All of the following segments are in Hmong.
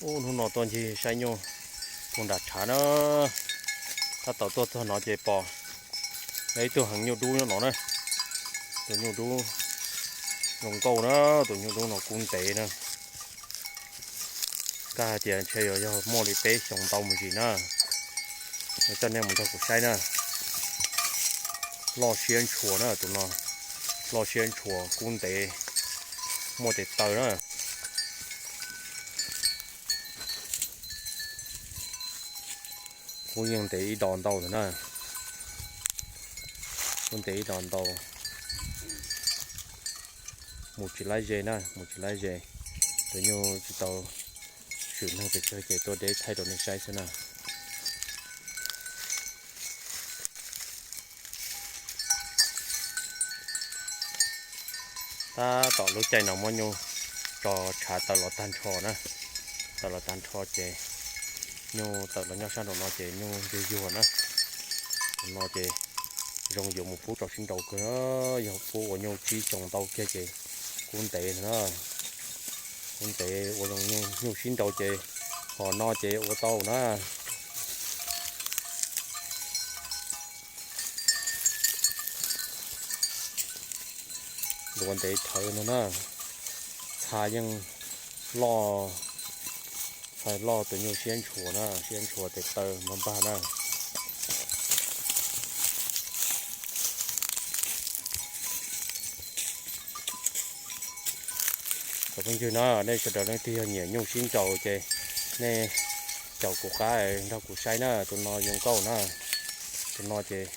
Ub, hnub no tuaj ncig saib nyuj puag nram tshav na. Tab tom tuaj txog no ces pom ib tug heev nyuj dub nyob no na. Tus nyuj dub zoo nkauj na, tus nyuj dub no kub ntev na. Kab hais tias ntshe yuav yog muaj li peb xyoos ntau mus ntsis na. Coj nej mus nrog kuv saib na. Loj siab ntshua na tus no, loj siab ntshua kub ntev, muaj tes taw na. Kub yeej ntev ib dos ntau ntawd na. Kub ntev ib dos ntau. Mus tsis laib ze na, mus tsis laib ze. Tus nyuj tsis tau swm neeg pes tsawg ces tuaj deb thaij rau nej saib xwb na. Tab tom lub caij no muab nyuj tso tshav tawm los tag nrho na. Tawm los tag nrho ces nyuj tawm los nyob sab nraum no ces nyuj yuag yuag na. Tus no ces zoo yuav mus pub rau sib nraus kawg, yog pub ua nyuj tsib xyoo ntau kiag ces kub ntev na. Kub ntev ua zoo nyuj sib nraus ces hom no ces ua tau na. Duav ntev dhawv no na, txha yeej loj, txha loj tus nyuj siab ntshua na, siab ntshua tes taw npag npag na. Cov phooj ywg na, nej sawv daws leej twg yog nyiam nyuj sib nraus ces nej caum kuv qab nrog kuv saib na, tus no zoo nkauj na, tus no ces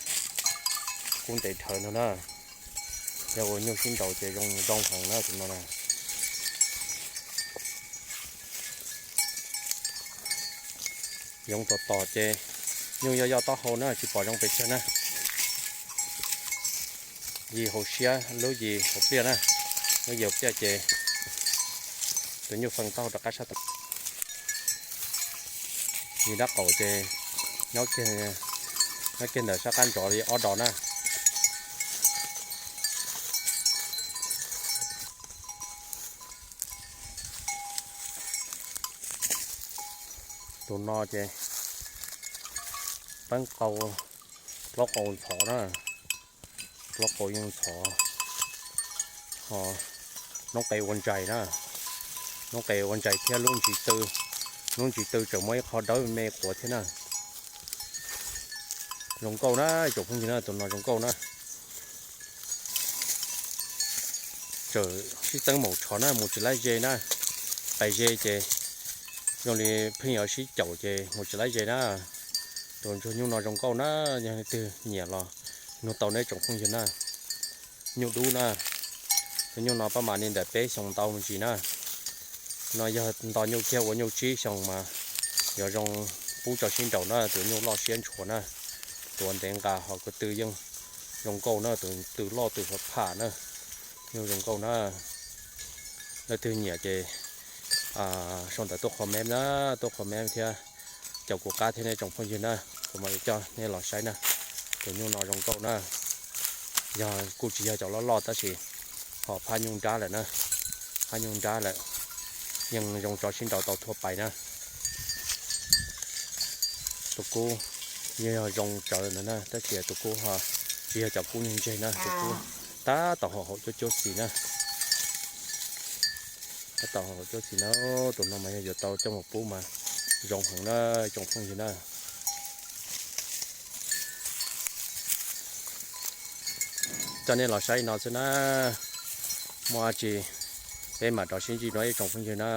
kub ntev dhawv no na, yog ua nyuj sib nraus ces zoo zoo heev na tus no na. Yoov tom tom ces nyuj yoj yoj taub hau na tsis pom zoo pes tsawg na. Yim hauv siab lub yim hauv pliaj na, lub yim hauv pliaj ces tus nyuj feem taub hau rov qab sab tom. Yim dab qaum ces nyob kiag ntawm sab qab ntsov li ob dos na. Tus no ces teeb qau, plaub qau ntxhov na, plaub qau yeej ntxhov, ho noob qes ua ntsais na, noob qes ua ntsais thiab lub ntsis tw, lub ntsis tw tseem muaj ib qho dawb me quav thiab na. Zoo nkauj na, tsoom phooj ywg na, tus no zoo nkauj na. Tseem sib txeeb maum tshov na, mus tsis laib ze na, pais ze ces zoo li pheej yuav sib caum ces mus tsis laib ze na. Tus ntsuag nyuj no zoo nkauj na, yog leej twg nyiam los nug tau neb tsoom phooj ywg na. Nyuj dub na, tus nyuj no pab mam li ntawm peb xyoos ntau me ntsis na. No yog nto nyuj kiag ua nyuj tsib xyoos mas yuav zoo pub tso sib nraus na, tus nyuj loj siab ntshua na, tuav ntev nqa ho ko tw yeej zoo nkauj na, tus tw loj tw pham pham na, nyuj zoo nkauj na. Leej twg nyiam ces sau ntawv tuaj comment na, tuaj comment thiab caum kuv qab thiab nej tsoom phooj ywg na, kuv mam li coj nej los saib na. Tus nyuj no zoo nkauj na, yog kuj tsis yog cov loj loj tab sis ho phab nyuj nrab lawm na, phab nyuj nrab lawm, yeej zoo tso sib nraus tau thuaj pais na. Tus kub yeej yog zoo tsawv ntawd na, tab sis tus kub ho tsis yog cov kub ntse na, tus kub tab tom haum haum cuab cuab xis na. Tab tom haum haum cuab xis na, tus no mas yog yuav tau coj mus pub mas zoo heev na, tsoom phooj ywg na. Coj nej los saib no xwb na, muaj dab tsi peb mam rov sib ntsib dua ib tsoom phooj ywg na.